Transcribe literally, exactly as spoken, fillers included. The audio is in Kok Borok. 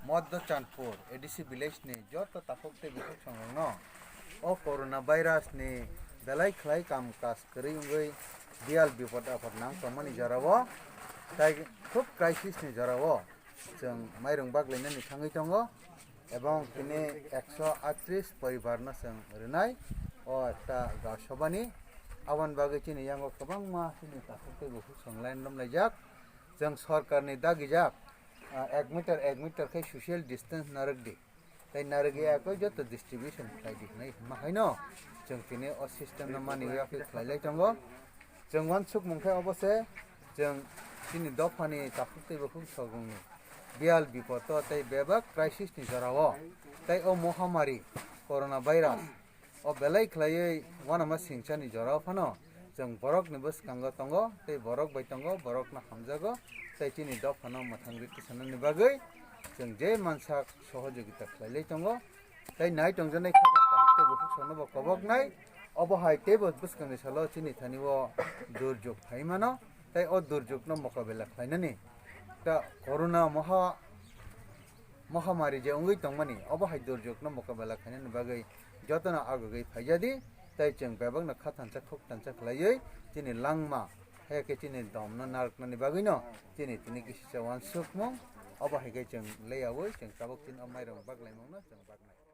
Moddo Chandpur A D C village ni joto takhuk tei bukhuk songrokno o corona virus ni belai khlai kam kaj kwrwi wngwi biyal bipod apod nang tongmani jorao, tai khub crisis ni jorao chwng mairung baglainani thangwi tongo, ebong tini ekso atris poribar no chwng rwnai o ekta Gaon Sabha ni. Aboni bagwi chini yango kwbangma chini takhuk tei bukhuk chwng line romlaijak, chwng sorkar ni dagijak, ah, ek meter ek meter khe social distance narwk di. Tei narwgwi akoi joto distribution khlai di hwnwi hwnma haino chwng tini o system no mani yaphi khlai lai tongo. Chwng uansukmung khe obo se chwng chini dophani takhuk tei bukhuk sogwngni biyal bipodo tei bebak crisis ni jorao tei o mohamari corona virus o belai khlaiwi uanama singchani jorao phano chwng borokni bwskango tongo tei borok bai tongo, borokno hamjago tei chini dophano mwthang rikti sanani bagwi chwng je mansak sohojogita khlailai tongo. Tei nai tongjaknai kha tei bukhuk songno bo koboknai. Obo hai teibo bwskangni salo chini thani o durjok phai mano. Tei o durjokno mokabela khlainani ta corona moha-, mohamari je wngwi tongmani, obo hai durjokno mokabela khlainani bagwi jotono agogwi phaijadi. Tei chwng bebakno kha thansa khuk thansa khlaiwi chini langma, haya khe chini domno narwknani bagwino chini tini kisisa uansukmung. Obo hai khe chwng leyaui chwng tabuk chini o mairung baglaimungno chwng baknai.